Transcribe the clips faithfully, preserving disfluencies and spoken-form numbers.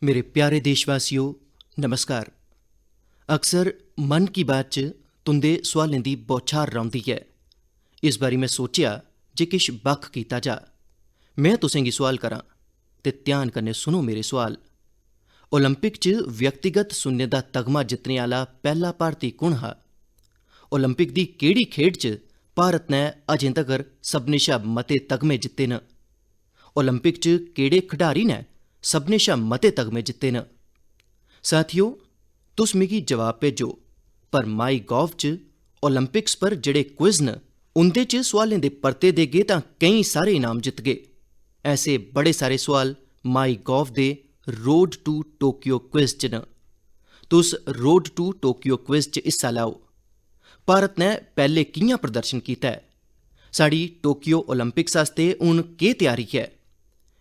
मेरे प्यारे देशवासियो, नमस्कार। अक्सर मन की बात च तुं'दे सोआलें दी बौछार रौंह्दी ऐ। इस बारी में सोचेआ जे किश बक्ख कीता जा। में तुसें गी सोआल करां ते ध्यान कन्नै सुनो मेरे सोआल। ओलंपिक च व्यक्तिगत सुन्ने दा तगमा जित्तने आह्ला पैह्ला भारती कु'न हा? ओलंपिक दी केह्ड़ी खेढ च भारत ने अजें तगर सभनें शा मते तगमे जित्ते न? ओलंपिक च केह्ड़े खढारी ने सभनें शा मते तगमे जित्ते न? साथियो, तुस मिगी जवाब भेजो, पर माई गॉव च ओलंपिक्स पर जेह्ड़े क्विज न, उं'दे च सोआलें दे परते देगे तां केईं सारे इनाम जितगे। ऐसे बड़े सारे सोआल माई गॉव दे रोड टू टोक्यो क्विज च न। तुस रोड टू टोक्यो क्विज च हिस्सा लैओ। भारत ने पैह्ले कि'यां प्रदर्शन कीता ऐ? साढ़ी टोक्यो ओलंपिक्स आस्तै हून केह् त्यारी ऐ?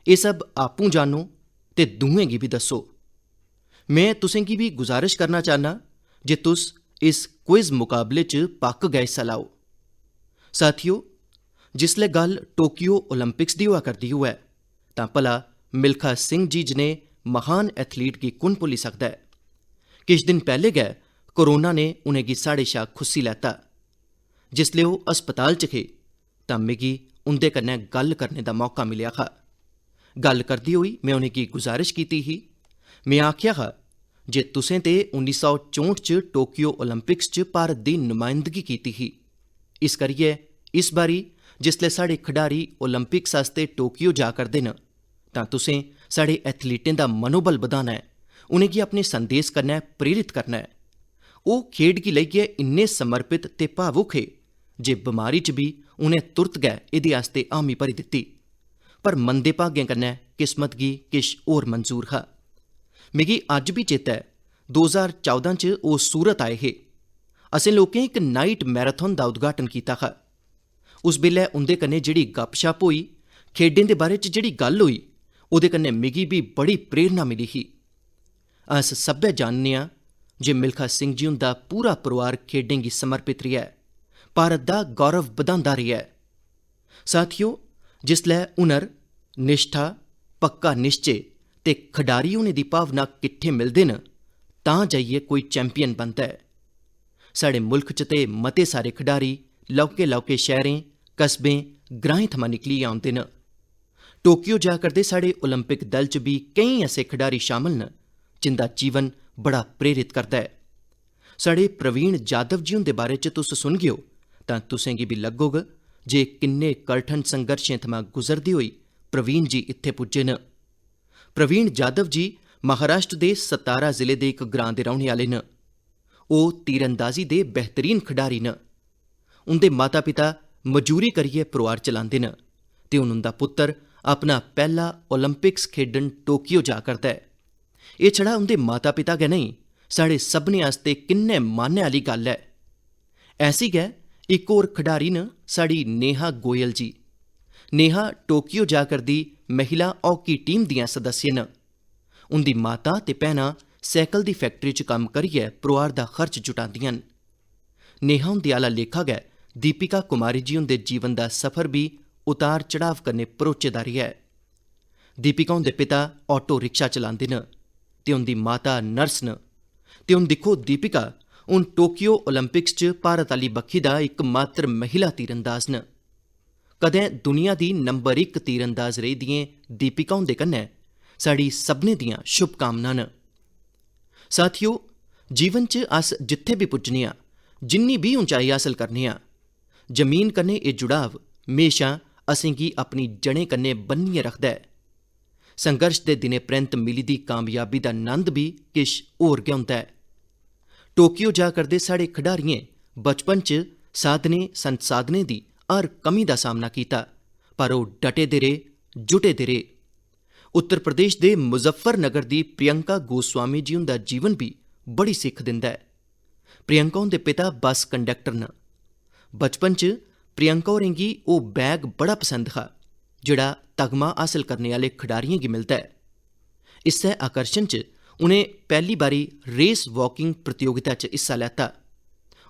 एह् सब आपूं जानो ते दूएं गी बी दस्सो। में तुसें गी बी गुजारिश करना चाह्न्नां जे तुस इस क्विज मुकाबले च पक्क गै हिस्सा लैओ। साथियो, जिसलै गल्ल टोक्यो ओलंपिक्स दी होआ करदी होऐ, तां भला मिल्खा सिंह जी जनेह् महान एथलीट गी कु'न भुल्ली सकदा ऐ? किश दिन पैह्ले गै कोरोना ने उ'नेंगी साढ़े शा खुस्सी लैता। जिसलै ओह् अस्पताल च हे, तां मिगी उं'दे कन्नै गल्ल करने दा मौका मिलेआ हा। गल्ल करदे होई में उ'नेंगी गुजारिश कीती ही, में आखेआ हा जे तुसें ते उन्नी सौ चौंह्ठ च टोक्यो ओलंपिक्स च भारत दी नुमाइंदगी कीती ही। इस करियै इस बारी जिसलै साढ़े खढारी ओलंपिक्स आस्तै टोक्यो जा करदे न, तां तुसें साढ़े एथलीटें दा मनोबल बधाना ऐ, उ'नेंगी अपने संदेस कन्नै प्रेरित करना ऐ। ओह् खेढ गी लेइयै इन्ने समर्पित ते भावुक हे जे बमारी च बी उ'नें तुरत गै एह्दे आस्तै हामी भरी दित्ती। पर मंदे भागें कन्नै किस्मत गी किश होर मंजूर हा। मिगी अज्ज बी चेता ऐ, दो ज्हार चौदां च ओह् सूरत आए हे। असें लोकें इक नाइट मैराथन दा उद्घाटन कीता हा। उस बेल्लै उं'दे कन्नै जेह्ड़ी गपशप होई, खेढें दे बारे च जेह्ड़ी गल्ल होई, ओह्दे कन्नै मिगी बी बड़ी प्रेरणा मिली ही। अस सब्भै जानने आं जे मिल्खा सिंह जी हुंदा पूरा परोआर खेढें गी समर्पित रेहा ऐ, भारत दा गौरव बधांदा रेहा ऐ। साथियो, जिसलै हुनर, निश्ठा, पक्का निश्चे ते खडारी होने दी भावना किट्ठे मिलदे न, तां जाइयै कोई चैंपियन बनदा ऐ। साढ़े मुल्ख च ते मते सारे खडारी लौह्के-लौह्के शैह्रें, कस्बें, ग्राएं थमां निकलियै औंदे न। टोक्यो जा करदे साढ़े ओलंपिक दल च बी केईं ऐसे खडारी शामल न, जिं'दा जीवन बड़ा प्रेरित करदा ऐ। साढ़े प्रवीण जाधव जी हुंदे बारे च तुस सुनगेओ, तां तुसें गी बी लग्गोग जे किन्ने कठन संघर्शें थमां गुजरदे होई प्रवीण जी इत्थै पुज्जे न। प्रवीण जाधव जी महाराष्ट्र दे सतारा जिले दे इक ग्रां दे रौह्ने आह्ले न। ओह् तीरंदाजी दे बेहतरीन खडारी न। उं'दे माता-पिता मजूरी करियै परोआर चलांदे न ते हून उं'दा पुत्तर अपना पैह्ला ओलंपिक्स खेढन टोक्यो जा करदा ऐ। एह् छड़ा उं'दे माता-पिता गै नेईं, साढ़े सभनें आस्तै किन्ने मान्नै आह्ली गल्ल ऐ। ऐसी गै इक होर खडारी न साढ़ी नेहा गोयल जी। नेहा टोक्यो जा करदी महिला हॉकी टीम दियां सदस्य न। उं'दी माता ते भैनां सैकल दी फैक्टरी च कम्म करियै परोआर दा खर्च जुटांदियां न। नेहा हुंदे आह्ला लेखा गै दीपिका कुमारी जी हुंदे जीवन दा सफर बी उतार चढ़ाव कन्नै भरोचे दा रेहा ऐ। दीपिका हुंदे पिता ऑटो रिक्शा चलांदे न ते उं'दी माता नर्स न। ते हून दिक्खो, दीपिका हून टोक्यो ओलंपिक्स च भारत आह्ली बक्खी दा इकमात्र महिला तीरंदाज न। कदें दुनिया दी नंबर इक तीरंदाज रेही दियें दीपिका हुंदे कन्नै साढ़ी सभनें दियां शुभकामनां न। साथियो, जीवन च अस जित्थै बी पुज्जने आं, जिन्नी बी उंचाई हासल करने आं, जमीन कन्नै एह् जुड़ाव म्हेशां असेंगी अपनी जड़ें कन्नै बन्नियै रखदा ऐ। संघर्श दे दिनें परैंत मिली दी कामयाबी दा नंद बी किश होर गै होंदा ऐ। टोक्यो जा करदे साढ़े खडारियें बचपन च साधनें संसाधनें दी हर कमी दा सामना कीता, पर ओह् डटे दे रेह्, जुटे दे रेह्। उत्तर प्रदेश दे मुजफ्फरनगर दी प्रियंका गोस्वामी जी हुंदा जीवन बी बड़ी सिक्ख दिंदा ऐ। प्रियंका हुंदे पिता बस कंडक्टर न। बचपन च प्रियंका होरें गी ओह् बैग बड़ा पसंद हा, जेह्ड़ा तगमा हासल करने आह्ले खडारियें गी मिलदा ऐ। इस्सै आकर्शन च उ'नें पैह्ली बारी रेस वॉकिंग प्रतियोगिता च हिस्सा लैता।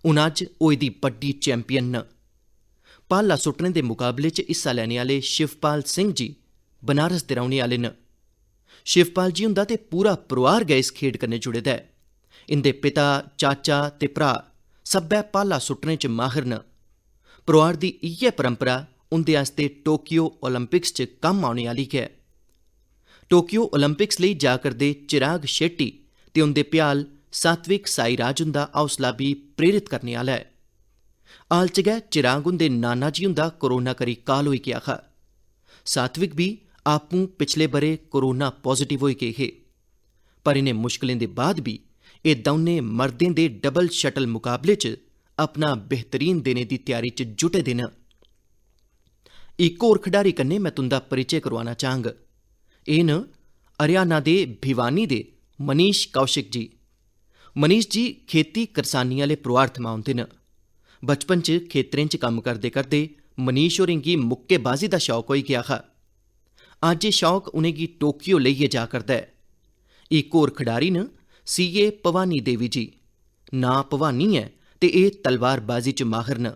हून अज्ज ओह् एह्दी बड्डी चैंपियन न। भाला सुट्टने दे मुकाबले च हिस्सा लैने आह्ले शिवपाल सिंह जी बनारस दे रौह्ने आह्ले न। शिवपाल जी हुंदा ते पूरा परोआर गै इस खेढ कन्नै जुड़े दा ऐ। इं'दे पिता, चाचा ते भ्राऽ सब्भै भाला सुट्टने च माहिर न। परोआर दी इ'यै परंपरा उं'दे आस्तै टोक्यो ओलंपिक्स च कम्म औने आह्ली गै। टोक्यो ओलंपिक्स लेई जा करदे चिराग शेट्टी ते उं'दे भ्याल सात्विक साईराज हुंदा हौसला बी प्रेरित करने आह्ला ऐ। हाल च गै चिराग हुंदे नाना जी हुंदा कोरोना करी काल होई गेआ हा। सात्विक बी आपूं पिछले ब'रे कोरोना पॉजिटिव होई गे हे, पर इ'नें मुश्कलें दे बाद बी एह् दौनें मर्दें दे डबल शटल मुकाबले च अपना बेहतरीन देने दी त्यारी च जुटे दे न। इक होर खडारी कन्नै में तुं'दा परिचय करोआना चाह्ङ। एह् न हरियाणा दे भिवानी दे मनीष कौशिक जी। मनीष जी खेती करसानी आह्ले परोआर थमां औंदे न। बचपन च खेतरें च कम्म करदे करदे मनीष होरें गी मुक्केबाजी दा शौक होई गेआ हा। अज्ज एह् शौक उ'नेंगी टोक्यो लेइयै जा करदा ऐ। इक होर खडारी न सीए भवानी देवी जी। नांऽ भवानी ऐ ते एह् तलवारबाजी च माहिर न।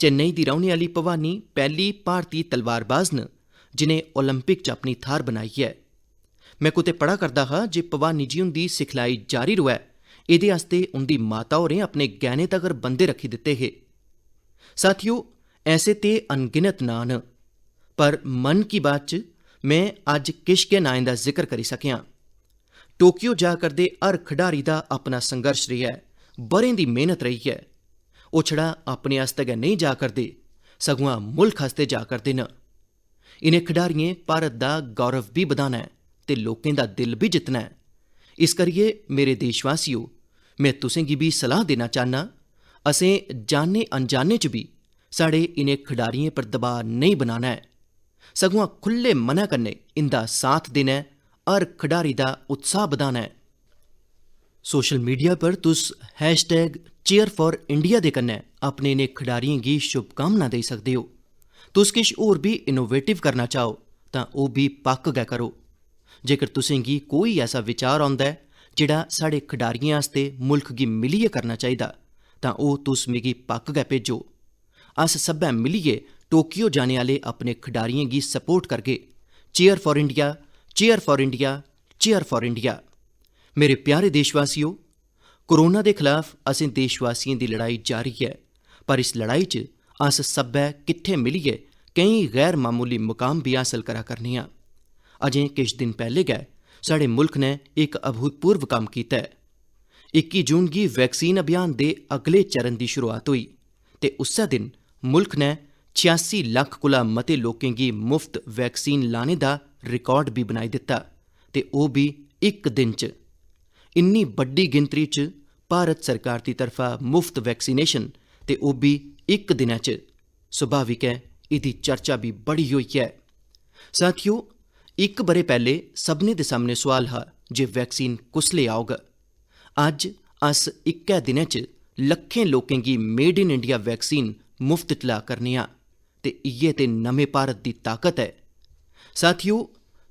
चेन्नई दी रौह्ने आह्ली भवानी पैह्ली भारती तलवारबाज न जि'नें ओलंपिक च अपनी थाह्र बनाई ऐ। में कुतै पढ़ा करदा हा जे भवानी जी हुंदी सिखलाई जारी र'वै, एह्दे आस्तै उं'दी माता होरें अपने गैह्ने तगर बंदे रक्खी दित्ते हे। साथियो, ऐसे ते अनगिनत नांऽ न, पर मन की बात च में अज्ज किश गै नाएं दा जिकर करी सकेआं। टोक्यो जा करदे हर खडारी दा अपना संघर्ष रेहा ऐ, ब'रें दी मेह्नत रेही ऐ। ओह् छड़ा अपने आस्तै गै नेईं जा करदे, सगुआं मुल्ख आस्तै जा करदे न। इ'नें खडारियें भारत दा गौरव बी बधाना ऐ ते लोकें दा दिल बी जित्तना ऐ। इस करियै मेरे देशवासियो, में तुसें गी बी सलाह देना चाह्न्नां, असें जाने अनजाने च बी साढ़े इ'नें खडारियें पर दबाऽ नेईं बनाना ऐ, सगुआं खु'ल्ले मनै कन्नै इं'दा साथ देना ऐ, हर खडारी दा उत्साह बधाना ऐ। सोशल मीडिया पर तुस hashtag chair for India दे कन्नै अपने इ'नें खडारियें गी शुभकामनां देई सकदे ओ। तुस किश होर बी इनोवेटिव करना चाहो तां ओह् बी पक्क गै करो। जेकर तुसें गी कोई ऐसा विचार औंदा ऐ जेह्ड़ा साढ़े खडारियें आस्तै मुल्ख गी मिलियै करना चाहिदा, तां ओह् तुस मिगी पक्क गै भेजो। अस सब्भै मिलियै टोक्यो जाने आह्ले अपने खडारियें गी सपोर्ट करगे। Chair for India, chair for India, chair for India. मेरे प्यारे देशवासियो, कोरोना दे खलाफ असें देशवासियें दी लड़ाई जारी ऐ, पर इस लड़ाई च अस सब्भै किट्ठे मिलियै केईं गैर मामूली मुकाम बी हासल करा करने आं। अजें किश दिन पैह्ले गै साढ़े मुल्ख ने इक अभूतपूर्व कम्म कीता ऐ। इक्की जून गी वैक्सीन अभियान दे अगले चरण दी शुरुआत होई ते उस्सै दिन मुल्ख ने छियासी लक्ख कोला मते लोकें गी मुफ्त वैक्सीन लाने दा रिकार्ड बी बनाई दित्ता, ते ओह् बी इक दिन च। इन्नी बड्डी गिनतरी च भारत सरकार दी तरफा मुफ्त वैक्सीनेशन, ते ओह् बी इक दिनै च। सुभाविक ऐ, एह्दी चर्चा बी बड़ी होई ऐ। साथियो, इक ब'रे पैह्ले सभनें दे सामने सोआल हा जे वैक्सीन कुसलै औग। अज्ज अस इक्कै दिनै च लक्खें लोकें गी मेड इन इंडिया वैक्सीन मुफ्त च ला करने आं, ते इ'यै ते नमें भारत दी ताकत ऐ। साथियो,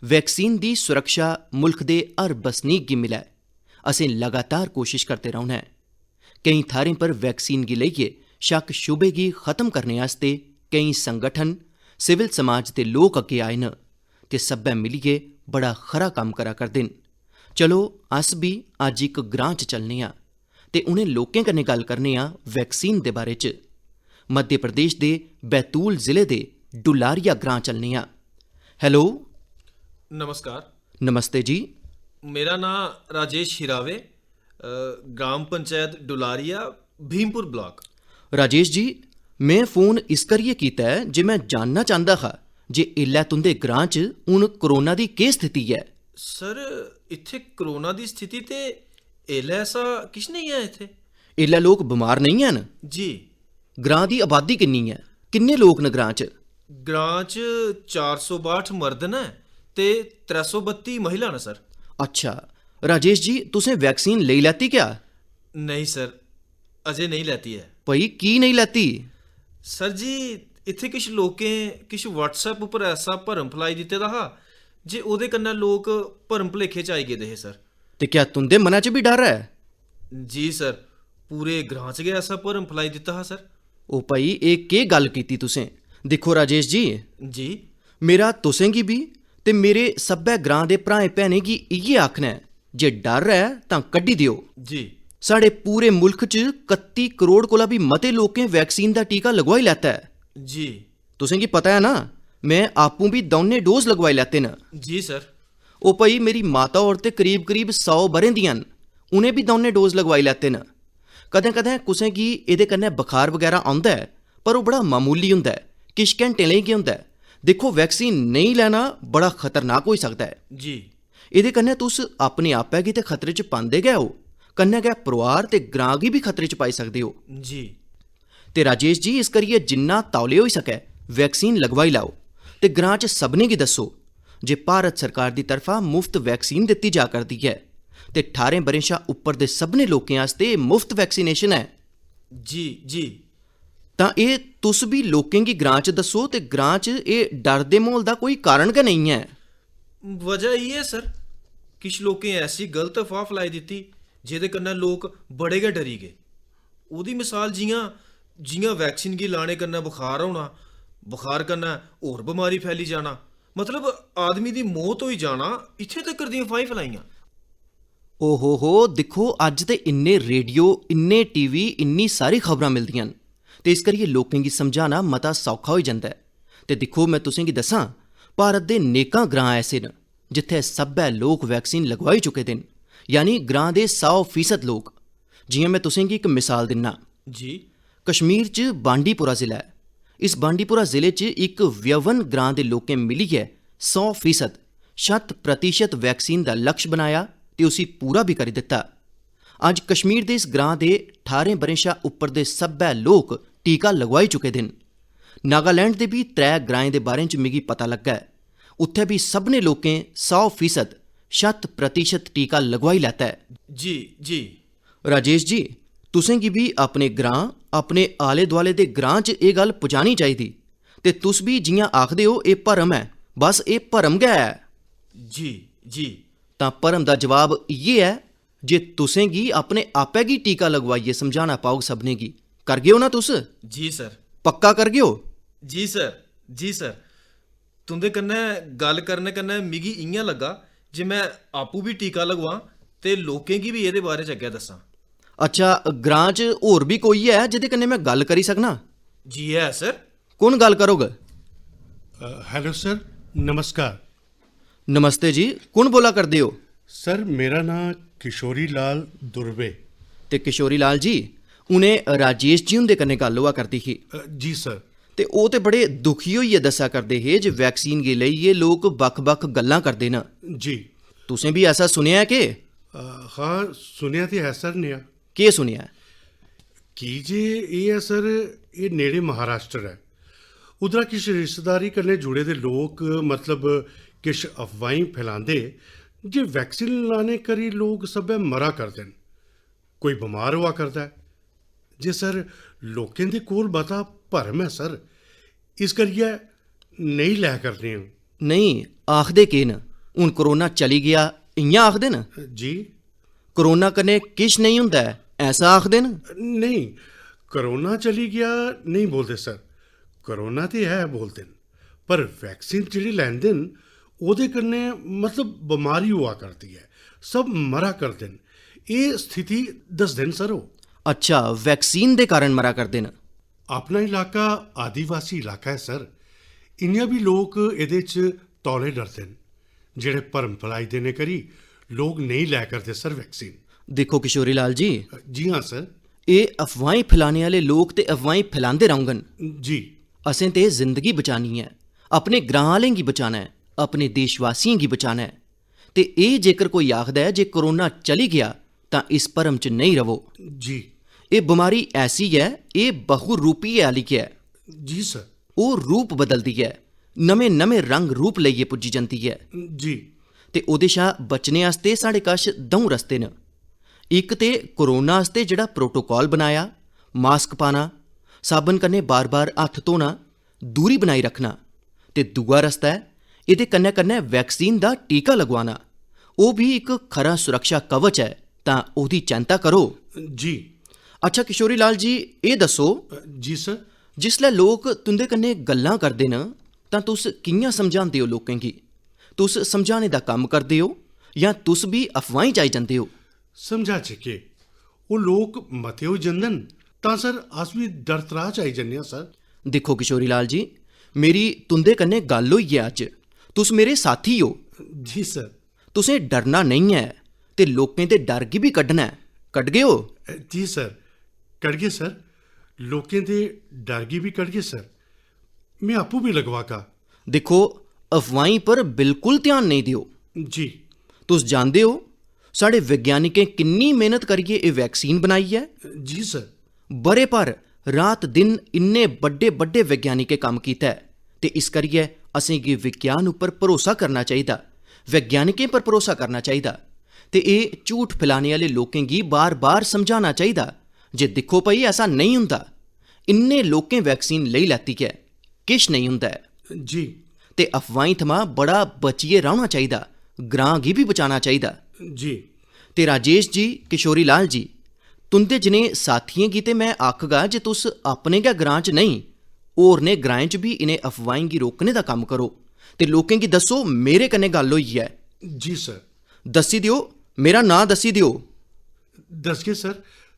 वैक्सीन दी सुरक्षा मुल्ख दे हर बसनीक गी मिलै, असें लगातार कोशश करदे रौह्ना ऐ। केईं थाह्रें पर वैक्सीन गी लेइयै शक्क शुबे गी खत्म करने आस्तै केईं संगठन, सिविल समाज दे लोक अग्गें आए न ते सब्भै मिलियै बड़ा खरा कम्म करा करदे न। चलो, अस बी अज्ज इक ग्रां च चलने आं ते उ'नें लोकें कन्नै गल्ल करने आं वैक्सीन दे बारे च। मध्य प्रदेश दे बैतूल जिले दे डुलारिया ग्रां चलने आं। हैलो। नमस्कार। नमस्ते जी। मेरा नांऽ राजेश हिरावे, अ, ग्राम पंचायत डुलारिया, भीमपुर ब्लॉक। राजेश जी, में फोन इस करियै कीता ऐ जे में जानना चांह्दा हा जे इसलै तुं'दे ग्रां च हून कोरोना दी केह् स्थिति ऐ? सर, इत्थै कोरोना दी स्थिति ते एल्लै ऐसा किश नेईं ऐ इत्थै। एल्लै लोक बमार नेईं हैन? जी। ग्रां दी आबादी किन्नी ऐ? किन्ने लोक न ग्रां च? ग्रां च चार सौ बाह्ठ मर्द न ते त्रै सौ बत्ती महिला न, सर। अच्छा, राजेश जी, तुसें वैक्सीन लेई लैती क्या? नेईं सर, अजें नेईं लैती ऐ। भाई, की नेईं लैती? सर जी, इत्थै किश लोकें किश WhatsApp उप्पर ऐसा भरम फैलाई दित्ते दा हा जे ओह्दे कन्नै लोक भरम भलेखे च आई गेदे हे, सर। ते क्या तुं'दे मनै च बी डर ऐ? जी सर, पूरे ग्रां च गै ऐसा भरम फैलाई दित्ता हा, सर। ओ भाई, एह् केह् गल्ल कीती तुसें? दिक्खो राजेश जी, जी। मेरा तुसें गी बी ते मेरे सब्भै ग्रां दे भ्राएं भैनें गी इ'यै आखना ऐ जे डर ऐ तां कड्ढी देओ। जी। साढ़े पूरे मुल्ख च कत्ती करोड़ कोला बी मते लोकें वैक्सीन दा टीका लगोआई लैता ऐ। जी। तुसें गी पता ऐ ना, में आपूं बी दौनें डोज लगोआई लैते न। जी सर। ओ भाई, मेरी माता होर ते करीब करीब सौ ब'रें दियां न, उ'नें बी दौनें डोज लगोआई लैते न। कदें कदें कुसै गी एह्दे कन्नै बखार बगैरा औंदा ऐ, पर ओह् बड़ा मामूली होंदा ऐ, किश घैंटें लेई गै होंदा ऐ। दिक्खो, वैक्सीन नेईं लैना बड़ा खतरनाक होई सकदा ऐ। जी। एह्दे कन्नै तुस अपने आपै गी ते खतरे च पांदे गै ओ, कन्नै गै परोआर ते ग्रां गी बी खतरे च पाई सकदे ओ। जी। ते राजेश जी, इस करियै जिन्ना तौले होई सकै वैक्सीन लगवाई लैओ ते ग्रां च सभनें गी दस्सो जे भारत सरकार दी तरफा मुफ्त वैक्सीन दित्ती जा करदी ऐ ते ठारें ब'रें शा उप्पर दे सभनें लोकें आस्तै एह् मुफ्त वैक्सीनेशन ऐ। जी, जी। तां एह् तुस बी लोकें गी ग्रां च दस्सो ते ग्रां च एह् डर दे म्हौल दा कोई कारण गै नेईं ऐ। वजह एह् ऐ सर, किश लोकें ऐसी गलत अफवाह फैलाई दित्ती जेह्दे कन्नै लोक बड़े गै डरी गे। ओह्दी मिसाल जि'यां, जि'यां वैक्सीन गी लाने कन्नै बुखार होना, बुखार कन्नै होर बमारी फैली जाना, मतलब आदमी दी मौत होई जाना, इत्थें तक्कर दियां अफवाहीं फैलाइयां। ओहो हो, दिक्खो, अज्ज ते इन्ने रेडियो, इन्ने टीवी, इन्नी सारी खबरां मिलदियां न ते इस करियै लोकें गी समझाना मता सौखा होई जंदा ऐ। ते दिक्खो, में तुसें गी दस्सां, भारत दे नेकां ग्रां ऐसे न जित्थै सब्भै लोक वैक्सीन लगवाई चुके दे न, यानी ग्रां दे सौ फीसद लोक। जि'यां में तुसें गी इक मिसाल दिन्ना, जी। कश्मीर च बांडीपुरा जिला ऐ। इस बांडीपुरा जिले च इक व्यवन ग्रां दे लोकें मिलियै सौ फीसद, शत प्रतिशत वैक्सीन दा लक्ष्य बनाया ते उसी पूरा बी करी दित्ता। अज्ज कश्मीर दे इस ग्रां दे ठारें ब'रें शा उप्पर दे सब्भै लोक टीका लगोआई चुके दे न। नागालैंड दे बी त्रै ग्राएं दे बारे च मिगी पता लग्गा ऐ। उत्थै बी सभनें लोकें सौ फीसद, शत प्रतिशत टीका लगोआई लैता ऐ। जी, जी। राजेश जी, तुसें गी बी अपने ग्रां, अपने आले-दुआले दे ग्रां च एह् गल्ल पुजानी चाहिदी। ते तुस बी जि'यां आखदे ओ, एह् भरम ऐ, बस एह् भरम गै ऐ। जी, जी। तां भरम दा जवाब इ'यै ऐ जे तुसें गी अपने आपै गी टीका लगवाइयै समझाना पौग सभनें गी। करगेओ ना तुस? जी सर। पक्का करगेओ? जी सर, जी सर। तुं'दे कन्नै गल्ल करने कन्नै मिगी इ'यां लग्गा जे में आपूं बी टीका लगवां ते लोकें गी बी एह्दे बारे च अग्गें दस्सां। अच्छा, ग्रां च होर बी कोई ऐ जेह्दे कन्नै में गल्ल करी सकनां? जी है सर। कु'न गल्ल करोग? अ, hello sir, नमस्कार। नमस्ते जी, कु'न बोला करदे ओ? सर, मेरा नांऽ किशोरी लाल दुर्वे। ते किशोरी लाल जी, उ'नें राजेश जी हुंदे कन्नै गल्ल होआ करदी ही। अ, जी सर। ते ओह् ते बड़े दुखी होइयै दस्सा करदे हे जे वैक्सीन गी लेइयै लोक बक्ख-बक्ख गल्लां करदे न। जी। तुसें बी ऐसा सुनेआ ऐ के? अ, हां, सुनेआ ते ऐ सर नेहा। केह् सुनेआ ऐ? की जे एह् ऐ सर, एह् नेड़े महाराष्ट्र ऐ। उद्धरा किश रिश्तेदारी कन्नै जुड़े दे लोक, मतलब, किश अफवाहीं फैलांदे जे वैक्सीन लाने करी लोक सब्भै मरा करदे न, कोई बमार होआ करदा ऐ। जे सर, लोकें दे कोल मता भरम ऐ सर, इस करियै नेईं लै करदे न। नेईं, आखदे केह् न? हून कोरोना चली गेआ, इ'यां आखदे न? जी। कोरोना कन्नै किश नेईं होंदा ऐ, ऐसा आखदे न? नेईं, कोरोना चली गेआ नेईं बोलदे सर, कोरोना ते है बोलदे न, पर वैक्सीन जेह्ड़ी लैंदे न, ओह्दे कन्नै, मतलब, बमारी होआ करदी ऐ, सब मरा करदे न। एह् स्थिति दसदे न सर ओह्। अच्छा, वैक्सीन दे कारण मरा करदे न? अपना इलाका आदिवासी इलाका ऐ सर, इ'यां बी लोक एह्दे च तौले डरदे न। जेह्ड़े भरम फैलाई देने करी लोक नेईं लै करदे सर वैक्सीन। दिक्खो किशोरी लाल जी, जी हां सर। एह् अफवाहीं फैलाने आह्ले लोक ते अफवाहीं फैलांदे रौह्ङन। जी। असें ते जिंदगी बचानी ऐ, अपने ग्रां आह्लें गी बचाना ऐ, अपने देशवासियें गी बचाना ऐ। ते एह् जेकर कोई आखदा ऐ जे कोरोना चली गेआ तां इस भरम च नेईं रवो। जी। एह् बमारी ऐसी ऐ, एह् बहुरूपी आह्ली ऐ। जी सर। ओह् रूप बदलदी ऐ, नमें-नमें रंग रूप लेइयै पुज्जी जंदी ऐ। जी। ते ओह्दे शा बचने आस्तै साढ़े कश द'ऊं रस्ते न। इक ते कोरोना आस्तै जेह्ड़ा प्रोटोकाल बनाया, मास्क पाना, साबन कन्नै बार-बार हत्थ धोना, दूरी बनाई रक्खना, ते दूआ रस्ता ऐ एह्दे कन्नै-कन्नै वैक्सीन दा टीका लगवाना। ओह् बी इक खरा सुरक्षा कवच ऐ, तां ओह्दी चैंता करो। जी। अच्छा किशोरी लाल जी, एह् दस्सो, जी सर। जिसलै लोक तुं'दे कन्नै गल्लां करदे न, तां तुस कि'यां समझांदे ओ लोकें गी? तुस समझाने दा कम्म करदे ओ जां तुस बी अफवाहें च आई जंदे ओ? समझाचे केह्? ओह् लोक मते होई जंदे न तां सर, अस बी डर त्राह च आई जन्ने आं सर। दिक्खो किशोरी लाल जी, मेरी तुं'दे कन्नै गल्ल होई ऐ अज्ज। तुस मेरे साथी ओ। जी सर। तुसें डरना नेईं ऐ ते लोकें दे डर गी बी कड्ढना ऐ। कड्ढगे ओ? जी सर, कड्ढगे सर। लोकें दे डर गी बी कड्ढगे सर। में आपूं बी लगवागा। दिक्खो, अफवाहीं पर बिल्कुल ध्यान नेईं देओ। जी। तुस जानदे ओ, साढ़े वैज्ञानिकें किन्नी मेहनत करियै एह् वैक्सीन बनाई ऐ? जी सर। ब'रे भर रात दिन इन्ने बड्डे बड्डे वैज्ञानिकें कम्म कीता ऐ, ते इस करियै असेंगी विज्ञान उप्पर भरोसा करना चाहिदा, वैज्ञानिकें पर भरोसा करना चाहिदा। ते एह् झूठ फैलाने आह्ले लोकें गी बार बार समझाना चाहिदा जे दिक्खो भाई, ऐसा नेईं होंदा। इन्ने लोकें वैक्सीन लेई लैती ऐ, किश नेईं होंदा ऐ। जी। ते अफवाहीं थमां बड़ा बचियै रौह्ना चाहिदा, ग्रां गी बी बचाना चाहिदा। जी। ते राजेश जी, किशोरी लाल जी, तुं'दे जनेह् साथियें गी ते में आखगा जे तुस अपने गै ग्रां च नेईं, होरनें ग्राएं च बी इ'नें अफवाहीं गी रोकने दा कम्म करो ते लोकें गी दस्सो, मेरे कन्नै गल्ल होई ऐ। जी सर। दस्सी देओ, मेरा नांऽ दस्सी देओ। दसगे सर,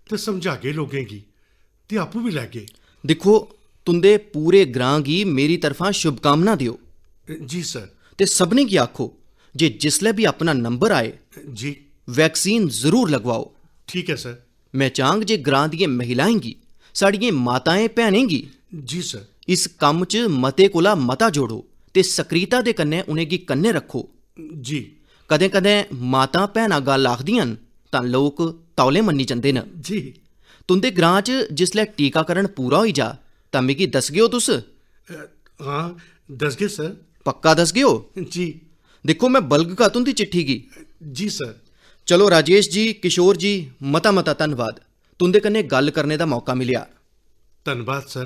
ते समझागे लोकें गी, ते आपूं बी लैगे। दिक्खो, तुं'दे पूरे ग्रां गी मेरी तरफा शुभकामना देओ। जी सर। ते सभनें गी आखो जे जिसलै बी अपना नंबर आए, जी। वैक्सीन जरूर लगवाओ। ठीक ऐ सर। में चाहंग जे ग्रां दियें महिलाएं गी, साढ़ियें माताएं भैनें गी जी सर। इस कम्म च मते कोला मता जोड़ो ते सक्रियता दे कन्नै उ'नेंगी कन्नै रक्खो। जी। कदें-कदें मातां भैनां गल्ल आखदियां न तां लोक तौले मन्नी जंदे न। जी। तुं'दे ग्रां च जिसलै टीकाकरण पूरा होई जा तां मिगी दसगेओ तुस? हां, दसगे सर। पक्का दसगेओ? जी। दिक्खो, में बलगगा तुं'दी चिट्ठी गी। जी सर। चलो राजेश जी, किशोर जी, मता मता धन्नवाद, तुं'दे कन्नै गल्ल करने दा मौका मिलेआ। धन्नवाद सर,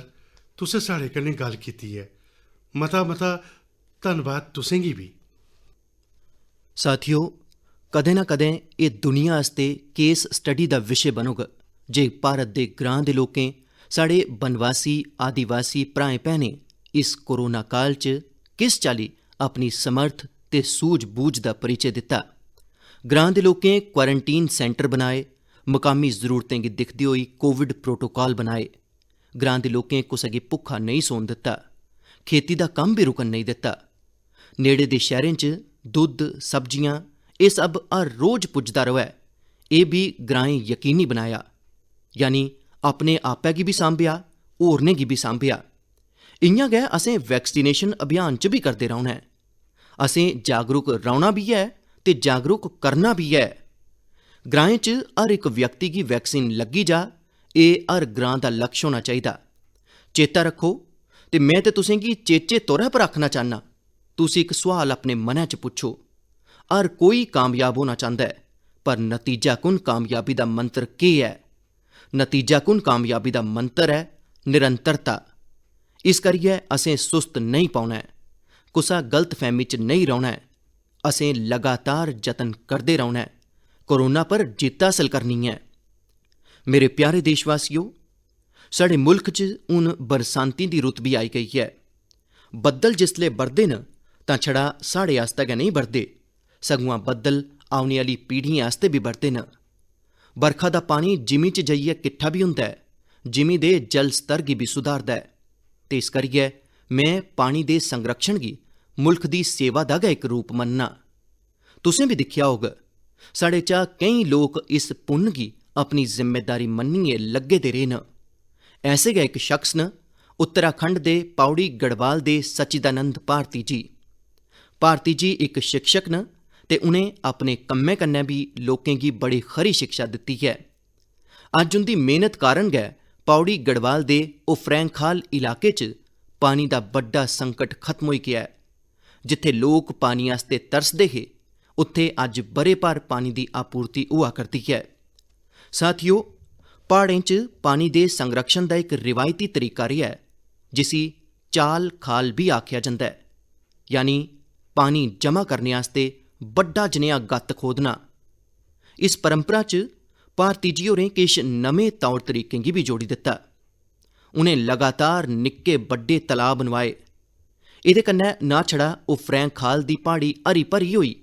तुसें साढ़े कन्नै गल्ल कीती ऐ। मता मता धन्नवाद तुसें गी बी। साथियो, कदें ना कदें एह् दुनिया आस्तै केस स्टडी दा विशे बनग जे भारत दे ग्रां दे लोकें, साढ़े बनवासी आदिवासी भ्राएं भैनें इस कोरोना काल च किस चाल्ली अपनी समर्थ ते सूझ-बूझ दा परिचे दित्ता। ग्रां दे लोकें क्वारंटीन सेंटर बनाए, मकामी जरूरतें गी दिखदे होई कोविड प्रोटोकाल बनाए। ग्रां दे लोकें कुसै गी भुक्खा नेईं सौन दित्ता। खेती दा कम्म बी रुकन नेईं दित्ता। नेड़े दे शैह्रें च दुद्ध, सब्जियां, एह् सब हर रोज पुजदा र'वै, एह् बी ग्राएं यकीनी बनाया। यानी अपने आपै गी बी सांभेआ, होरनें गी बी सांभेआ। इ'यां गै असें वैक्सीनेशन अभियान च बी करदे रौह्ना ऐ। असें जागरूक रौह्ना बी ऐ ते जागरूक करना बी ऐ। ग्राएं च हर इक व्यक्ति गी वैक्सीन लग्गी जा, एह् हर ग्रां दा लक्ष्य होना चाहिदा। चेता रक्खो, ते में ते तुसेंगी चेचे तौरा पर आखना चाह्न्नां, तुस इक सोआल अपने मनै च पुच्छो। हर कोई कामयाब होना चांह्दा ऐ, पर नतीजा कुन कामयाबी दा मंत्र केह् ऐ? नतीजा कुन कामयाबी दा मंत्र ऐ? निरंतरता। इस करियै असें सुस्त नेईं पौना ऐ, कुसै गलतफैह्मी च नेईं रौह्ना ऐ। असें लगातार जतन करदे रौह्ना ऐ, कोरोना पर जित्त हासल करनी ऐ। मेरे प्यारे देशवासियो, साढ़े मुल्ख च हून बरसांती दी रुत्त बी आई गेई ऐ। बद्दल जिसलै बरदे न तां छड़ा साढ़े आस्तै गै नेईं बरदे, सगुआं बद्दल औने आह्ली पीढ़ियें आस्तै बी बरदे न। बरखा दा पानी जिमीं च जाइयै किट्ठा बी होंदा ऐ, जिमीं दे जल स्तर गी बी सुधारदा ऐ। ते इस करियै में पानी दे संरक्षण गी मुल्ख दी सेवा दा गै इक रूप मन्नना। तुसें बी दिक्खेआ होग, साढ़े चा केईं लोक इस पुन्न गी अपनी जिम्मेदारी मन्नियै लग्गे दे रेह् न। ऐसे गै इक शख्स न उत्तराखंड दे पौड़ी गढ़वाल दे सच्चिदानंद भारती जी। भारती जी इक शिक्षक न ते उ'नें अपने कम्मै कन्नै बी लोकें गी बड़ी खरी शिक्षा दित्ती ऐ। अज्ज उं'दी मेहनत कारण गै पौड़ी गढ़वाल दे उफरैंखाल इलाके च पानी दा बड्डा संकट खत्म होई गेआ ऐ। जित्थै लोक पानी आस्तै तरसदे हे, उत्थै अज्ज ब'रे भर पानी दी आपूर्ति होआ करदी ऐ। साथियो, प्हाड़ें च पानी दे संरक्षण दा इक रिवायती तरीका रेहा ऐ, जिसी चाल खाल बी आखेआ जंदा ऐ, यानी पानी जमा करने आस्तै बड्डा जनेहा गत्त खोदना। इस परंपरा च भारती जी होरें किश नमें तौर तरीकें गी बी जोड़ी दित्ता। उ'नें लगातार निक्के बड्डे तलाऽ बनवाए। एह्दे कन्नै ना छड़ा उफरैं खाल दी प्हाड़ी हरी भरी होई,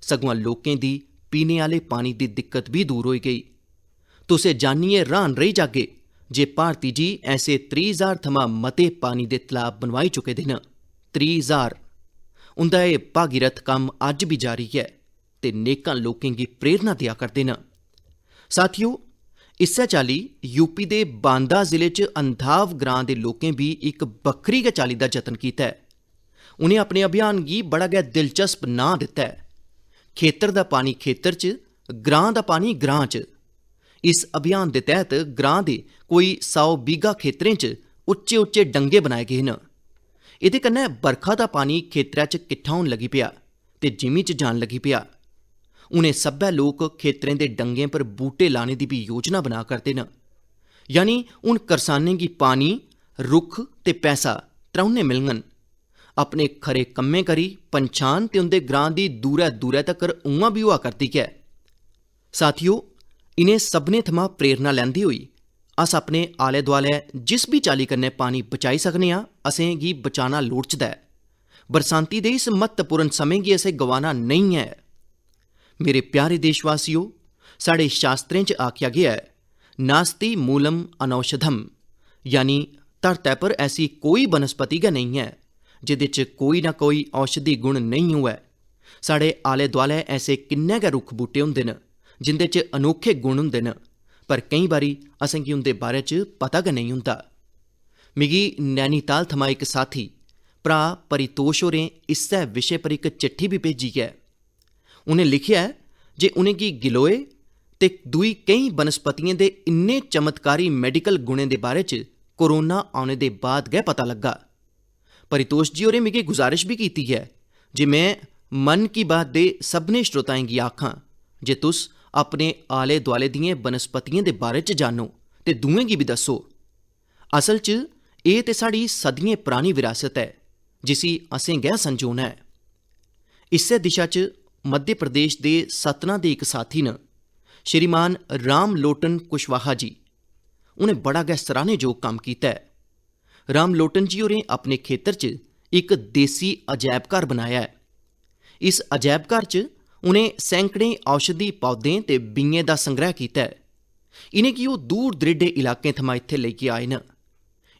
सगुआं लोकें दी पीने आह्ले पानी दी दिक्कत बी दूर होई गेई। तुस एह् जानियै र्हान रेही जागे जे भारती जी ऐसे त्रीह् ज्हार थमां मते पानी दे तलाऽ बनवाई चुके दे न। त्रीह् ज्हार। उं'दा एह् भागीरथ कम्म अज्ज बी जारी ऐ ते नेकां लोकें गी प्रेरणा देआ करदे न। साथियो, इस्सै चाल्ली यूपी दे बांदा जिले च अंधाव ग्रां दे लोकें बी इक बक्खरी गै चाल्ली दा जतन कीता ऐ। उ'नें अपने अभियान गी बड़ा गै दिलचस्प नांऽ दित्ता ऐ, खेतर दा पानी खेतर च, ग्रां दा पानी ग्रां च। इस अभियान दे तैह्त ग्रां दे कोई सौ बीघा खेतरें च उच्चे उच्चे डंगे बनाए गे न। एह्दे कन्नै बरखा दा पानी खेतरै च किट्ठा होन लगी पेआ ते जिमीं च जान लगी पेआ। हून एह् सब्भै लोक खेतरें दे डंगें पर बूह्टे लाने दी बी योजना बना करदे न। यानी हून करसानें गी पानी, रुक्ख ते पैसा त्रौनें मिलङन। अपने खरे कम्में करी पंछान ते उं'दे ग्रां दी दूरै दूरै तगर उ'आं बी होआ करदी ऐ। साथियो, इ'नें सभनें थमां प्रेरणा लैंदे होई अस अपने आलै-दुआलै जिस बी चाल्ली कन्नै पानी बचाई सकने आं, असें गी बचाना लोड़चदा ऐ। बरसांती दे इस म्हत्तवपूर्ण समें गी असें गवाना नेईं ऐ। मेरे प्यारे देशवासियो, साढ़े शास्त्रें च आखेआ गेआ ऐ, "नास्ति मूलम अनौषधम", यानी धरतै पर ऐसी कोई बनस्पति गै नेईं ऐ जेह्दे च कोई ना कोई औषधि गुण नेईं होऐ। साढ़े आलै-दुआलै ऐसे किन्ने गै रुक्ख बूह्टे होंदे न जिं'दे च अनोखे गुण होंदे न, पर केईं बारी असेंगी उं'दे बारे च पता गै नेईं होंदा। मिगी नैनीताल थमां इक साथी भ्राऽ परितोष होरें इस्सै विशे पर इक चिट्ठी बी भेजी ऐ। उ'नें लिखेआ ऐ जे उ'नेंगी गिलोय ते दूई केईं बनस्पतियें दे इन्ने चमत्कारी मैडिकल गुणें दे बारे च कोरोना औने दे बाद गै पता लग्गा। परितोष जी होरें मिगी गुजारिश बी कीती ऐ जे में मन की बात दे सभनें श्रोताएं गी आखां जे तुस अपने आले-दुआले दियें बनस्पतियें दे बारे च जानो ते दूएं गी बी दस्सो। असल च एह् ते साढ़ी सदियें परानी विरासत ऐ, जिसी असें गै संजोना ऐ। इस्सै दिशा च मध्य प्रदेश दे सतना दे इक साथी न, श्रीमान राम लोटन कुशवाहा जी। उ'नें बड़ा गै सराह्नेजोग कम्म कीता ऐ। राम लोटन जी होरें अपने खेतर च इक देसी अजैब घर बनाया ऐ। इस अजैब घर च उ'नें सैकड़ें औषधि पौधें ते बीएं दा संग्रह कीता ऐ। इ'नेंगी ओह् दूर दरेडे इलाकें थमां इत्थै लेइयै आए न।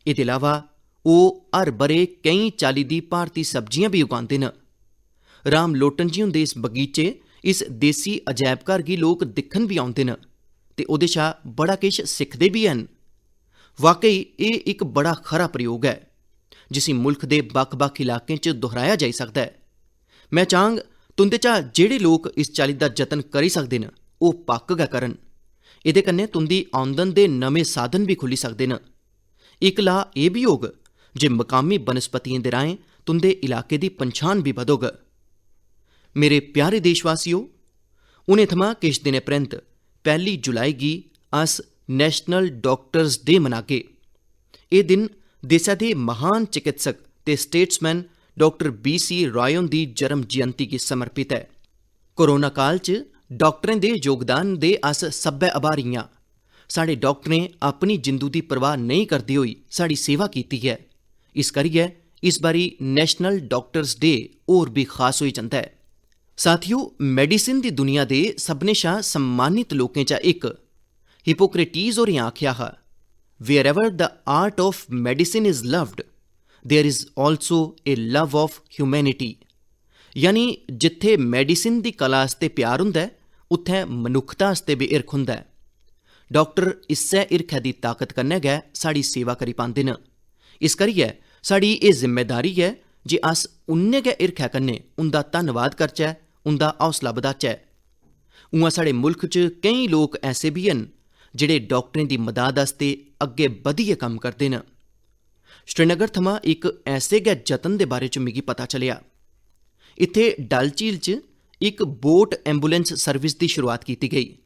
एह्दे इलावा ओह् हर ब'रे केईं चाल्ली दी भारती सब्जियां बी उगांदे न। राम लोटन जी हुंदे इस बगीचे, इस देसी अजैब घर गी लोक दिक्खन बी औंदे न ते ओह्दे शा बड़ा किश सिखदे बी हैन। वाकई एह् इक बड़ा खरा प्रयोग ऐ, जिसी मुल्ख दे बक्ख-बक्ख इलाकें च दोहराया जाई सकदा ऐ। में चाहंग तुं'दे चा जेह्ड़े लोक इस चाल्ली दा जतन करी सकदे न, ओह् पक्क गै करन। एह्दे कन्नै तुं'दी औंदन दे नमें साधन बी खु'ल्ली सकदे न। इक लाह् एह् बी होग जे मकामी बनस्पतियें दे राहें तुं'दे इलाके दी पंछान बी बधोग। मेरे प्यारे देशवासियो, हुनै थमां किश दिनें परैंत पैह्ली जुलाई गी अस National Doctors Day मनागे। एह् दिन देसै दे महान चिकित्सक ते statesman डाक्टर बी सी राय हुंदी जन्म जयंती गी समर्पित ऐ। कोरोना काल च डाक्टरें दे योगदान दे अस सब्भै आभारी आं। साढ़े डाक्टरें अपनी जिंदू दी परवाह नेईं करदे होई साढ़ी सेवा कीती ऐ। इस करियै इस बारी National Doctors Day होर बी खास होई जंदा ऐ। साथियो, medicine दी दुनिया दे सभनें शा सम्मानित लोकें चा इक हिप्पोक्रेटीज होरें आखेआ हा, "Wherever the art of medicine is loved, there is also a love of humanity." यानी जित्थै मेडिसिन दी कला आस्तै प्यार होंदा ऐ, उत्थै मनुक्खता आस्तै बी हिरख होंदा ऐ। डाक्टर इस्सै हिरखै दी ताकत कन्नै गै साढ़ी सेवा करी पांदे न। इस करियै साढ़ी एह् जिम्मेदारी ऐ जे अस उन्ने गै हिरखै कन्नै उं'दा धन्नवाद करचै, उं'दा हौसला बधाचै। उ'आं साढ़े मुल्ख च केईं लोक ऐसे बी हैन जेह्ड़े डाक्टरें दी मदाद आस्तै अग्गें बधियै कम्म करदे न। श्रीनगर थमां इक ऐसे गै जतन दे बारे च मिगी पता चलेआ। इत्थै डल झील च इक बोट एम्बुलेंस सर्विस दी शुरुआत कीती गेई।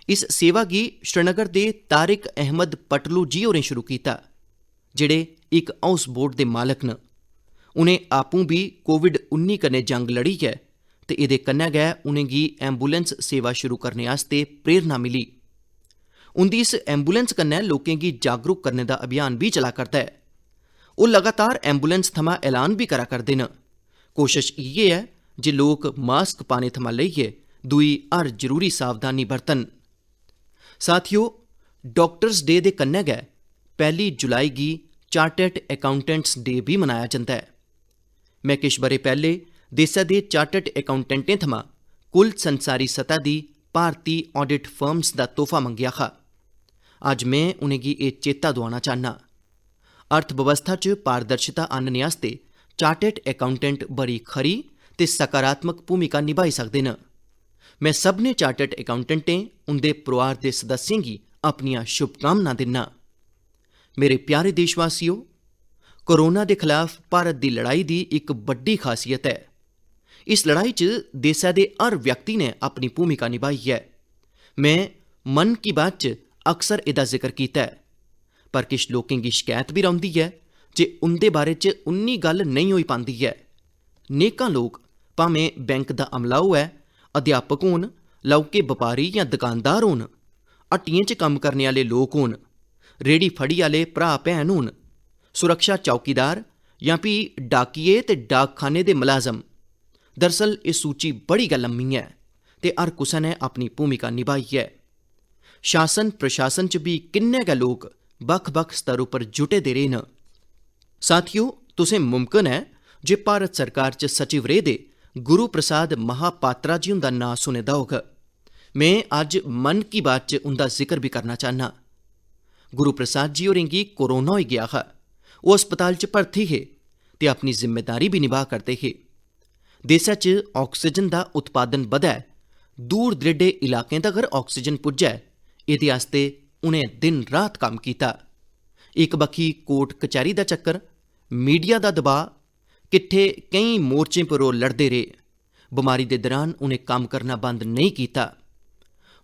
इस सेवा गी श्रीनगर दे तारिक अहमद पटलू जी होरें शुरू कीता, जेह्ड़े इक हाउस बोट दे मालक न। उ'नें आपूं बी कोविड उन्नी कन्नै जंग लड़ी ऐ ते एह्दे कन्नै गै उ'नेंगी एम्बुलेंस सेवा शुरू करने आस्तै प्रेरणा मिली। उं'दी इस एम्बुलेंस कन्नै लोकें गी जागरूक करने दा अभियान बी चला करदा ऐ। ओह् लगातार एम्बुलेंस थमां ऐलान बी करा करदे न। कोशश इ'यै ऐ जे लोक मास्क पाने थमां लेइयै दूई हर जरूरी सावधानी बरतन। साथियो, डाक्टर्स डे दे कन्नै गै पैह्ली जुलाई गी चार्टर्ड अकाउंटेंट्स डे बी मनाया जंदा ऐ। में किश ब'रे पैह्ले देसै दे चार्टर्ड अकाउंटेंटें थमां कुल संसारी सतह दी भारती ऑडिट फर्म्स दा तोहफा मंगेआ हा। अज्ज में उ'नेंगी एह् चेता दोआना चाह्न्नां। अर्थव्यवस्था च पारदर्शिता आह्नने आस्तै चार्टर्ड अकाउंटेंट बड़ी खरी ते सकारात्मक भूमिका निभाई सकदे न। में सभनें चार्टर्ड अकाउंटेंटें, उं'दे परोआर दे सदस्यें गी अपनियां शुभकामनां दिन्नां। मेरे प्यारे देशवासियो, कोरोना दे खिलाफ भारत दी लड़ाई दी इक बड्डी खासियत ऐ। इस लड़ाई च देसै दे हर व्यक्ति ने अपनी भूमिका निभाई ऐ। में मन की बात च अक्सर एह्दा जिक्र कीता ऐ, पर किश लोकें गी शकैत बी रौंह्दी ऐ जे उं'दे बारे च उन्नी गल्ल नेईं होई पांदी ऐ। नेकां लोक, भामें बैंक दा अमला होऐ, अध्यापक होन, लौह्के बपारी जां दकानदार होन, हट्टियें च कम्म करने आह्ले लोक होन, रेह्ड़ी फड़ी आह्ले भ्राऽ भैन होन, सुरक्षा चौकीदार जां फ्ही डाकिये ते डाकखाने दे मलाजम, दरअसल एह् सूची बड़ी गै लम्मी ऐ ते हर कुसै ने अपनी भूमिका निभाई ऐ। शासन प्रशासन च बी किन्ने गै लोक बक्ख-बक्ख स्तर उप्पर जुटे दे रेह् न। साथियो, तुसें मुमकन ऐ जे भारत सरकार च सचिव रेह् दे गुरु प्रसाद महापात्रा जी हुंदा नांऽ सुने दा होग। में अज्ज मन की बात च उं'दा जिक्र बी करना चाह्न्नां। गुरु प्रसाद जी होरें गी कोरोना होई गेआ हा। ओह् अस्पताल च भर्थी हे ते अपनी जिम्मेदारी बी निभाऽ करदे हे। देसै च ऑक्सीजन दा उत्पादन बधै, दूर दरेडे इलाकें तगर ऑक्सीजन पुज्जै, एह्दे आस्तै उ'नें दिन रात कम्म कीता। इक बक्खी कोर्ट कचैह्‌री दा चक्कर, मीडिया दा दबाऽ, किट्ठे केईं मोर्चें पर ओह् लड़दे रेह्। बमारी दे दरान उ'नें कम्म करना बंद नेईं कीता।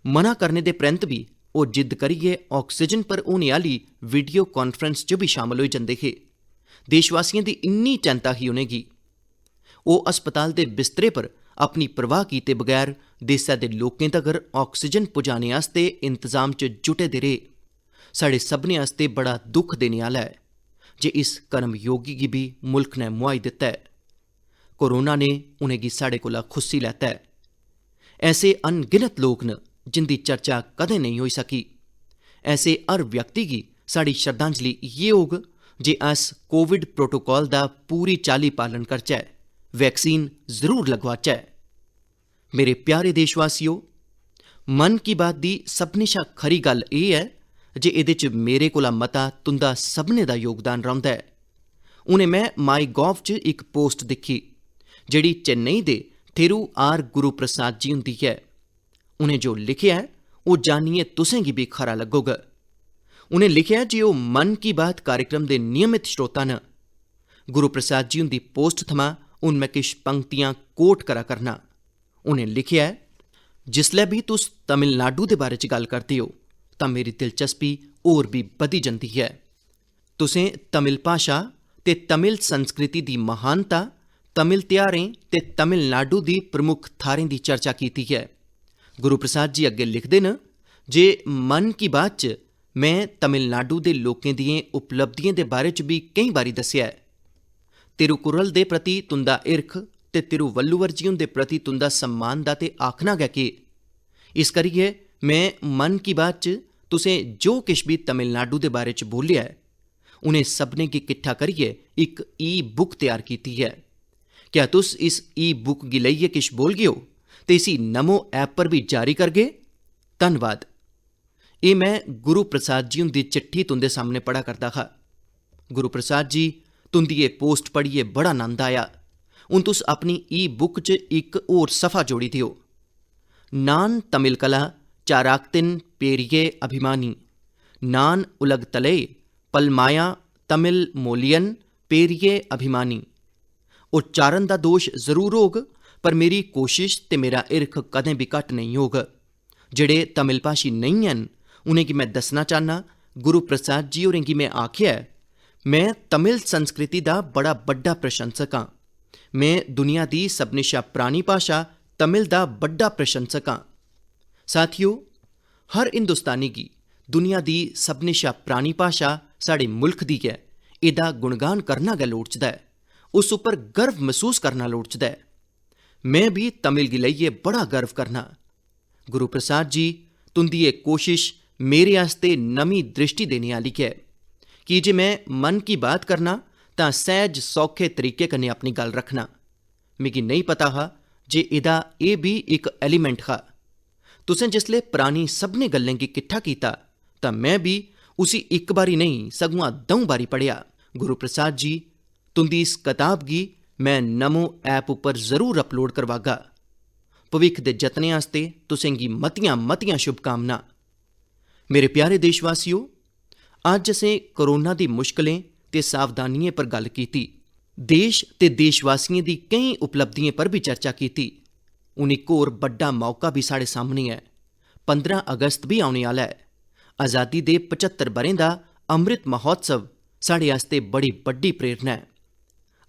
मना करने दे परैंत बी ओह् जिद्द करियै ऑक्सीजन पर होने आह्ली वीडियो कांफ्रेंस च बी शामल होई जंदे हे। देशवासियें दी इन्नी चैंता ही उ'नेंगी। ओह् अस्पताल दे बिस्तरे पर अपनी परवाह कीते बगैर देसै दे लोकें तगर ऑक्सीजन पुजाने आस्तै इंतजाम च जुटे दे रेह्। साढ़े सभनें आस्तै बड़ा दुख देने आह्ला ऐ जे इस कर्मयोगी गी बी मुल्ख ने मुहाई दित्ता ऐ। कोरोना ने उ'नेंगी साढ़े कोला खुस्सी लैता ऐ। ऐसे अनगिनत लोक न जिंदी चर्चा कदें नेईं होई सकी। ऐसे हर व्यक्ति गी साढ़ी श्रद्धांजलि इ'यै होग जे अस कोविड प्रोटोकॉल दा पूरी चाल्ली पालन करचै, वैक्सीन जरूर लगवाचै। मेरे प्यारे देशवासियो, मन की बात दी सभनें शा खरी गल्ल एह् ऐ जे एह्दे च मेरे कोला मता तुं'दा सभनें दा योगदान रौंह्दा ऐ। हुने में माई गॉव च इक पोस्ट दिक्खी, जेह्ड़ी चेन्नई दे थेरू आर गुरु प्रसाद जी हुंदी ऐ। उ'नें जो लिखेआ ऐ, ओह् जानियै तुसें गी बी खरा लग्गोग। उ'नें लिखेआ जे ओह् मन की बात कार्यक्रम दे नियमित श्रोता न। गुरु प्रसाद जी हुंदी पोस्ट थमां हून में किश पंक्तियां कोट करा करना। उ'नें लिखेआ ऐ, "जिसलै बी तुस तमिलनाडु दे बारे च गल्ल करदे ओ, तां मेरी दिलचस्पी होर बी बधी जंदी ऐ। तुसें तमिल भाशा ते तमिल संस्कृति दी महानता, तमिल त्यहारें ते तमिलनाडु दी प्रमुख थाह्रें दी चर्चा कीती ऐ।" गुरु प्रसाद जी अग्गें लिखदे न जे मन की बात च में तमिलनाडु दे लोकें दियें उपलब्धियें दे बारे च बी केईं बारी दस्सेआ ऐ। तिरुकुरल दे प्रति तुं'दा हिरख ते तिरुवल्लुवर जी हुंदे प्रति तुं'दा सम्मान दा ते आखना गै केह्। इस करियै में मन की बात च तुसें जो किश बी तमिलनाडु दे बारे च बोल्लेआ ऐ, उ'नें सभनें गी किट्ठा करियै इक ई बुक त्यार कीती ऐ। क्या तुस इस ई बुक गी लेइयै किश बोलगे ओ ते इसी नमो ऐप पर बी जारी करगे? धन्नवाद। एह् में गुरु प्रसाद जी हुंदी चिट्ठी तुं'दे सामनै पढ़ा करदा हा। गुरु प्रसाद जी, तुं'दी एह् पोस्ट पढ़ियै बड़ा नंद आया। हून तुस अपनी ई बुक च इक होर सफा जोड़ी देओ। "नान तमिल कला चाराक्तिन पेरिये अभिमानी, नान उलगतले पलमाया तमिल मोलियन पेरिये अभिमानी।" उच्चारण दा दोश जरूर होग, पर मेरी कोशिश ते मेरा हिरख कदें बी घट्ट नेईं होग। जेह्ड़े तमिल भाशी नेईं हैन, उ'नेंगी में दस्सना चाह्न्नां, गुरु प्रसाद जी होरें गी में आखेआ ऐ, "में तमिल संस्कृति दा बड़ा बड्डा प्रशंसक आं। में दुनिया दी सभनें शा परानी भाशा तमिल दा बड्डा प्रशंसक आं।" साथियो, हर हिंदुस्तानी गी दुनिया दी सभनें शा परानी भाशा साढ़े मुल्ख दी ऐ, एह्दा गुणगान करना गै लोड़चदा ऐ, उस उप्पर गर्व मसूस करना लोड़चदा ऐ। में बी तमिल गी लेइयै बड़ा गर्व करना। गुरु प्रसाद जी, तुं'दी एह् कोशिश मेरे आस्तै नमीं द्रिश्टी देने आह्ली ऐ, की जे में मन की बात करना तां सैह्ज सौखे तरीके कन्नै अपनी गल्ल रक्खना। मिगी नेईं पता हा जे एह्दा एह् बी इक एलिमेंट हा। तुसें जिसलै परानी सभनें गल्लें गी किट्ठा कीता तां में बी उसी इक बारी नेईं सगुआं द'ऊं बारी पढ़ेआ। गुरु प्रसाद जी, तुं'दी इस कताब गी में नमो ऐप उप्पर जरूर अपलोड करवागा। भविक्ख दे जतनें आस्तै तुसें गी मतियां मतियां शुभकामनां। मेरे प्यारे देशवासियो, अज्ज असें कोरोना दी मुश्कलें ते सावधानियें पर गल्ल कीती। देश ते देशवासियें दी केईं उपलब्धियें पर बी चर्चा कीती। हून इक होर बड्डा मौका बी साढ़े सामने ऐ। पंदरां अगस्त बी औने आह्ला ऐ। आजादी दे पचत्तर ब'रें दा अमृत महोत्सव साढ़े आस्तै बड़ी बड्डी प्रेरणा ऐ।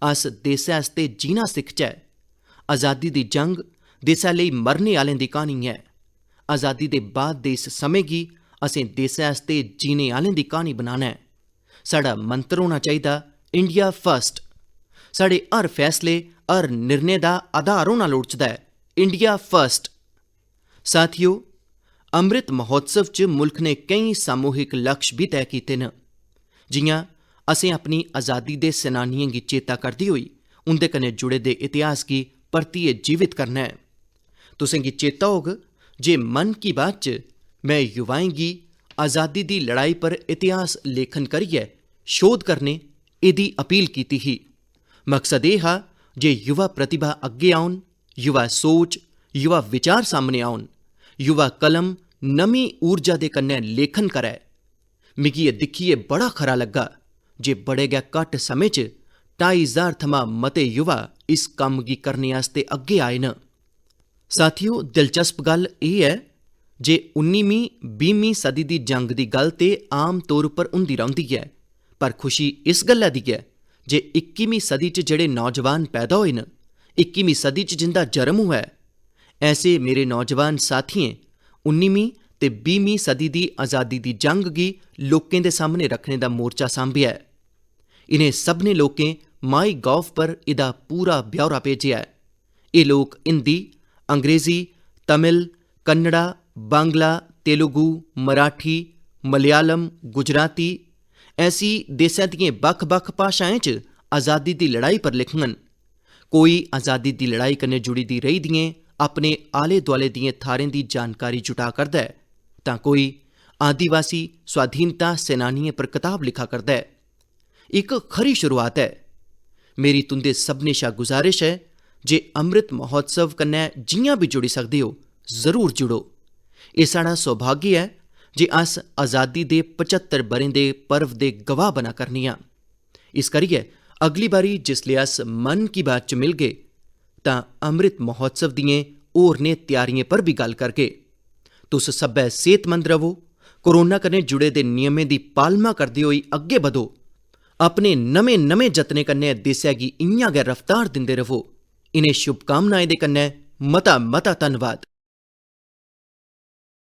अस देसै आस्तै जीना सिखचै। आजादी दी जंग देसै लेई मरने आह्लें दी क्हानी ऐ। आजादी दे बाद दे इस समें गी असें देसै आस्तै जीने आह्लें दी क्हानी बनाना ऐ। साढ़ा मंत्र होना चाहिदा, "India first।" साढ़े हर फैसले, हर निर्णय दा आधार होना लोड़चदा ऐ, "India first।" साथियो, अमृत महोत्सव च मुल्ख ने केईं सामूहिक लक्ष्य बी तय कीते न। जि'यां असें अपनी आजादी दे सेनानियें गी चेता करदे होई उं'दे कन्नै जुड़े दे इतिहास गी परतियै जीवित करना ऐ। तुसें गी चेता होग जे मन की बात च में युवाएं गी आजादी दी लड़ाई पर इतिहास लेखन करियै शोध करने, एह्दी अपील कीती ही। मकसद एह् हा जे युवा प्रतिभा अग्गें औन, युवा सोच, युवा विचार सामने औन, युवा कलम नमीं ऊर्जा दे कन्नै लेखन करै। मिगी एह् दिक्खियै बड़ा खरा लग्गा जे बड़े गै घट्ट समें च ढाई ज्हार थमां मते युवा इस कम्म गी करने आस्तै अग्गें आए न। साथियो, दिलचस्प गल्ल एह् ऐ जे उन्नीमीं बीहमीं सदी दी जंग दी गल्ल ते आम तौर उप्पर होंदी रौंह्दी ऐ, पर खुशी इस गल्लै दी ऐ जे इक्कीमीं सदी च जेह्ड़े नौजवान पैदा होए न, इक्कीमीं सदी च जिं'दा जन्म होआ ऐ, ऐसे मेरे नौजवान साथियें उन्नीमीं ते बीहमीं सदी दी आजादी दी जंग गी लोकें दे सामने रक्खने दा मोर्चा सांभेआ ऐ। इ'नें सभनें लोकें माई गॉव पर एह्दा पूरा ब्यौरा भेजेआ ऐ। एह् लोक हिंदी, अंग्रेजी, तमिल, कन्नड़ा, बांग्ला, तेलुगु, मराठी, मलयालम, गुजराती, ऐसी देसै दियें बक्ख-बक्ख भाशाएं च आजादी दी लड़ाई पर लिखङन। कोई आजादी दी लड़ाई कन्नै जुड़ी दी रेही दियें अपने आले-दुआले दियें थाह्रें दी जानकारी जुटा करदा ऐ, तां कोई आदिवासी स्वाधीनता सेनानियें पर कताब लिखा करदा ऐ। इक खरी शुरुआत ऐ। मेरी तुं'दे सभनें शा गुजारिश ऐ जे अमृत महोत्सव कन्नै जि'यां बी जुड़ी सकदे ओ, जरूर जुड़ो। एह् साढ़ा सौभाग्य ऐ जे अस आजादी दे पचत्तर ब'रें दे पर्व दे गवाह बना करने आं। इस करियै अगली बारी जिसलै अस मन की बात च मिलगे, तां अमृत महोत्सव दियें होरनें त्यारियें पर बी गल्ल करगे। तुस सब्भै सेह्तमंद र'वो, कोरोना कन्नै जुड़े दे नियमें दी पालमा करदे होई अग्गें बधो, अपने नमें-नमें जतनें कन्नै देसै गी इ'यां गै रफ्तार दिंदे र'वो। इ'नें शुभकामनाएं दे कन्नै मता-मता धन्नवाद।